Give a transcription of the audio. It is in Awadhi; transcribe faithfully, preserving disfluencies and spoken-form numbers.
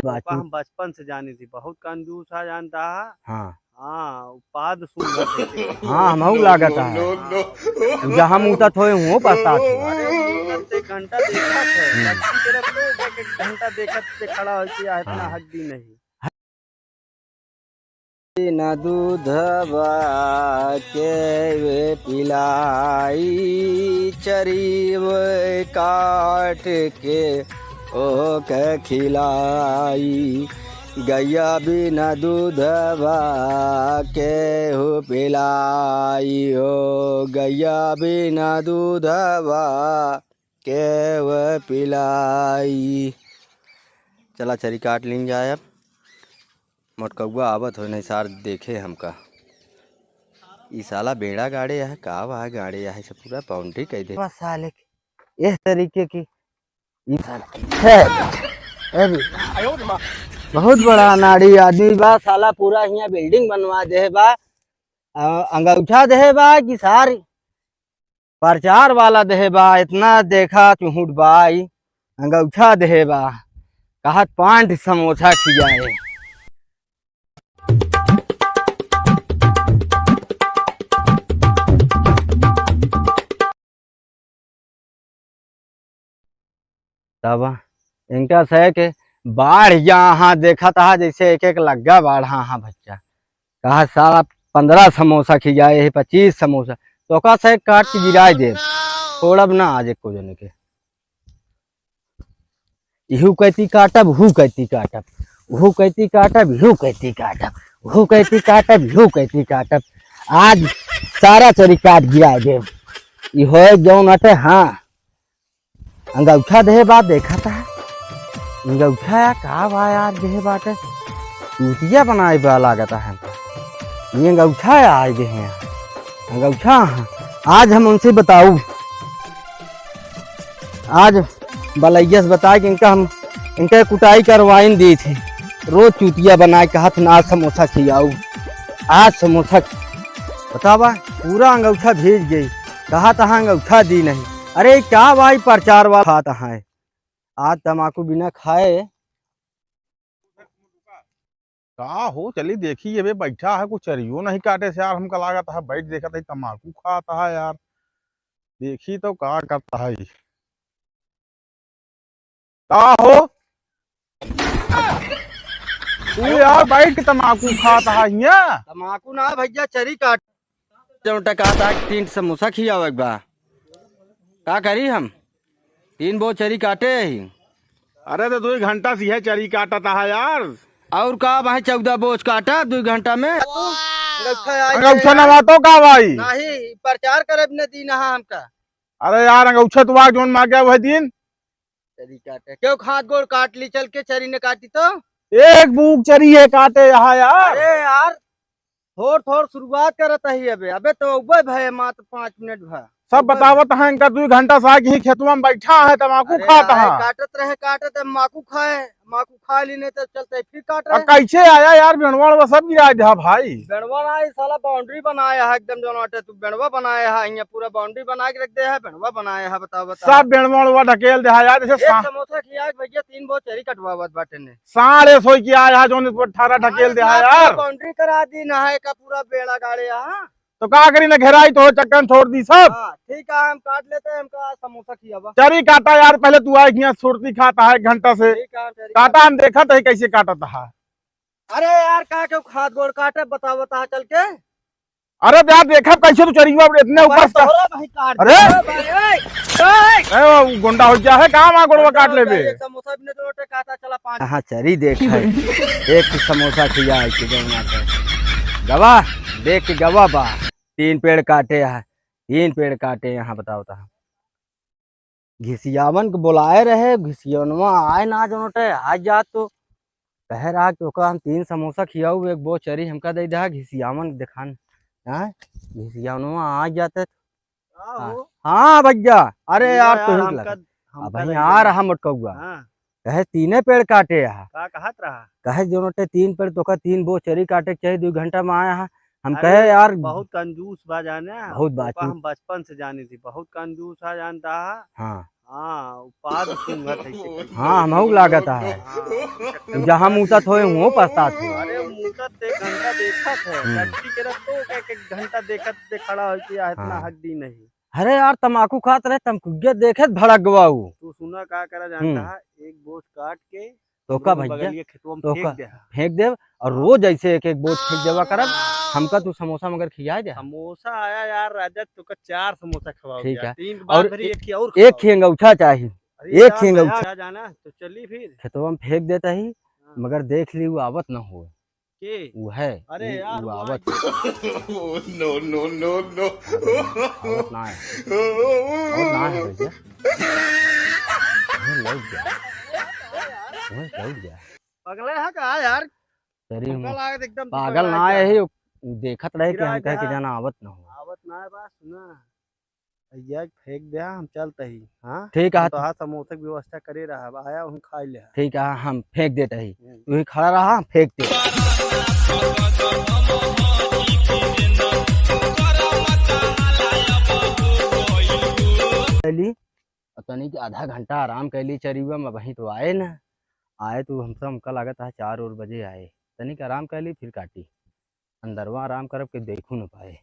बाकी हम बचपन से जानी थी, बहुत कंजूस है जानता है। हाँ। हाँ, पाद सूंघत है। हाँ, हमहू लागत है। No, no, no। जहाँ मूतत होए, हुओं पछतात हो। अरे, मूतत एक घंटा देखत है। हम्म। लड़की के रख लो, एक, एक घंटा देखत से खड़ा हो कि आ, इतना हाँ। हड्डी नहीं। बिना दूधवा के वे पिलाई, चरी वे काट के ओके खिलाई। गैया बिना दूधवा केहू पिलाई हो, गैया बिना दूधवा केहू पिलाई। चला चरी काट लीन जाए अब। मोटकौआ आवत हो नहीं सार देखे हमका। ई साला बेड़ा गाड़े है, का वहा गाड़े है, से पूरा बाउंड्री कह दे। बस साले के, इस तरीके की, ई साला, हे, अरे, बहुत बड़ा अनाड़ी आदमी बा साला, पूरा हियाँ बिल्डिंग बनवा दे बा। अ, अंगौछा दे बा कि सारी प्रचार वाला देहे बा, इतना देखा चुहुट बा, ई अंगौछा देहे बा, कहत पाँच समोसा खियाए। तब इनका से के बाढ़ यहाँ देखत हा, जैसे एक एक लग्गा बाढ़ हा, हाँ बच्चा। कहा साला पन्द्रह समोसा खियाए है, पच्चीस समोसा, तो ओका से काट के गिराए देब, छोड़ब ना आज एको जने के। इहू कहती काटब, हू कहती काटब, हू कहती काटब, हू कहती काटब, हू कहती काटब, हू कहती काटब। आज सारा चरी काट गिराए देब। इहो जौन अटे, हाँ, अंगौछा देहे बा, देखत है। अंगौछा या का बा यार, देहे बाटे। चूतिया बनाए बा लागत है हमका। ये अंगौछा या आए देहे हैं। अंगौछा हाँ। आज हम उनसे बताऊ। आज बलैया से बताए कि इनका हम, इनका कुटाई करवाइन दी थी। रोज चूतिया बनाए कहत ना, आज समोसा खियाऊ। आज समोसा बतावा, पूरा अंगौछा भीज गई। कहा तहाँ अंगौछा दी नहीं। अरे, का भाई प्रचार वाला खात है? आज तमाकू बिना खाए। का हो, चली देखी, ये बे बैठा है, कुछ चरियो नहीं काटे से यार, हमका लागत है, बैठ देखत है, तमाकू खात है यार। देखी तो का करता है ये। का हो? तू यार बैठ के तमाकू खात हा हियां? तमाकू ना भैया, चरी काट। जौन टकाता है, तीन समोसा खियावे के बा। का करी हम? तीन बोझ चरी काटे ही। अरे तो दो घंटा से यह चरी काटत हा यार। और का भाई, चौदह बोझ काटा दो घंटा में। अंगौछा आई अंगौछा गया। नवा तो का भाई? नहीं, प्रचार करे न दी ना हमका। अरे यार, अंगौछा तो आज जौन मांगे वह दिन। चरी काटे। क्यों हाथ गोड़ काट ली चल के, चरी ने काटी तो? एक बूक चरी है काटे यहाँ यार। अरे यार, थोड़ थोड़ शुरुआत करत ही अबे। अबे तो उबे भय मात्र पाँच मिनट भय। सब उबे बतावत भय। हैं इनका, दू घंटा से आके ही खेतवा में बैठा है, तमाकू अरे खात यार, है। काटत रहे, काटत है, माकू खाए। माकू खा ली नहीं तो चलते फिर काट रहे। अब कैसे आया यार, बेणवा सब गिरा दिया भाई। बेणवा ना, ये साला बाउंड्री बनाया है एकदम, जौन बाटे तू बेणवा बनाया है, यहाँ पूरा बाउंड्री बना के रख दे है, बेणवा बनाया है, बताओ, बताओ। सब बेणवा ढकेल दे है यार, जैसे एक सा- समोसा खिया के भैया तीन बोझ चरी कटवावत बाटे ने। साढ़े सौ की आया है, जौन अठारह ढकेल अरे दे है ना, यार। पूरा बाउंड्री करा दी ना है का, पूरा बेड़ा गाड़े यहाँ। तो का करी ना, घेराई तो हो, चक्कर छोड़ दी सब। हाँ, ठीक है, हम काट लेते हैं, हमका समोसा खियावा। चरी काटा यार, पहले तू आए हियां सुरती खाता है एक घंटा से। ठीक है, हम चरी काटा, काट हम देखत है कैसे काटत है। अरे यार, का के हाथ गोड़ काटे, बताओ, बता चल के। अरे यार, देखब कैसे तू चरिया इतने ऊपर भाई, से। तोहरा भाई काट अरे! दे। अरे भाई, ए, ए, ए, वो गुंडा हो गया है, कहाँ वहाँ गोड़वा गुंडा काट हो लेबे? गया, ये समोसा भी नहीं तो रोटे खाता, चला पाँच। हाँ, चरी देख है। एक समोसा खिया है कि जौना पे। गवा, देख के गवा बा। तीन पेड़ काटे है, तीन पेड़ काटे यहाँ, बताओ तो। घिसियावन के बोलाए रहे, घिसियवनवा आए ना, जौन उठे, आ जात तो कहे रहा कि ओका हम तीन समोसा खियाऊ, एक बो चरी हमका दे दे, घिसियावन देखान। हाँ, घिसियवनवा आ जाते। का हाँ। हो? हाँ भैया, अरे भैया यार, यार, तो हिट हमका, लगा। हमका अब दे आ दे। रहा मोटकौआ। हाँ। कहे तीने पेड़ काटे हा। का कहत रहा? कहे जौन उठे तीन पेड़, तोका तीन बो चरी काटे के चाही, दो घंटा में आया हा। हम अरे, कहे यार बहुत कंजूस बा जाने, बहुत ओका बातचीत। हम बचपन से जानी थी, बहुत कंजूस है जानता है। हाँ। हाँ। आज सूंघत है इसे। हाँ, हमहू लागत है। हाँ। जहाँ मूतत होए, हुओं पछतात हो। अरे, मूतत एक घंटा देखत है, हम्म। टट्टी के रख तो एक, एक घंटा देखत दे खड़ा हो कि आ इतना हाँ। हक दी नहीं। अरे यार, तमाकू खात रहे, तमकुग्गे देखे त भड़क गवा उ। तू सुना का करा जानता हम्म। है, एक बोझ काट के तो का दोनों भैया? बगलिया खेतवा में तो फेंक का? दे। फेंक देब, और रोज ऐसे एक एक बोझ फेंक देवा करब। हमका तू समोसा मगर खिया दे। समोसा आया यार राजा, तो का चार समोसा खवाओ ठीक यार। है। तीन के बाद और फिर ए-, एक ही और एक खवाओ। ही अंगौछा चाही। अरे एक यार, ही अंगौछा। नया राजा ना, तो चली फिर। खेतवा में फेंक देता ही, हाँ। मगर देख ली वो आवत न हो। के? वो है, अरे वो, यार, वो वो आवत। आई। Oh, no, no, no, no। आवत ना है। आवत ना है भैया। वहीं लौट गया। वहीं लौट गया। पगला है का यार? तेरी हमका उम्र। लागत एकदम पागल दिमाग ना है है, क्या? वो देखत रहे कि गिरा हम कहे कि गया। जाना आवत ना हो। आवत ना है बा, सुना। भैया के फेंक दे, हम चलते ही। हाँ? ठीक है। हम तो हाथ समोसे की व्यवस्था करे रहा, अब आया हूँ, खा ले। ठीक है, हम फेंक देते ही। हम्म। तू ही खड़ा रहा, हम फेंक दे। चली, और तनी के आधा घंटा आराम कर ली चरियुआ में, वहीं तो आए ना। आए तो हमसे, हमका लागत है चार और बजे आए। तनी के आराम कर ली, फिर काटी। अंदरवा आराम करब के देखू न पाए।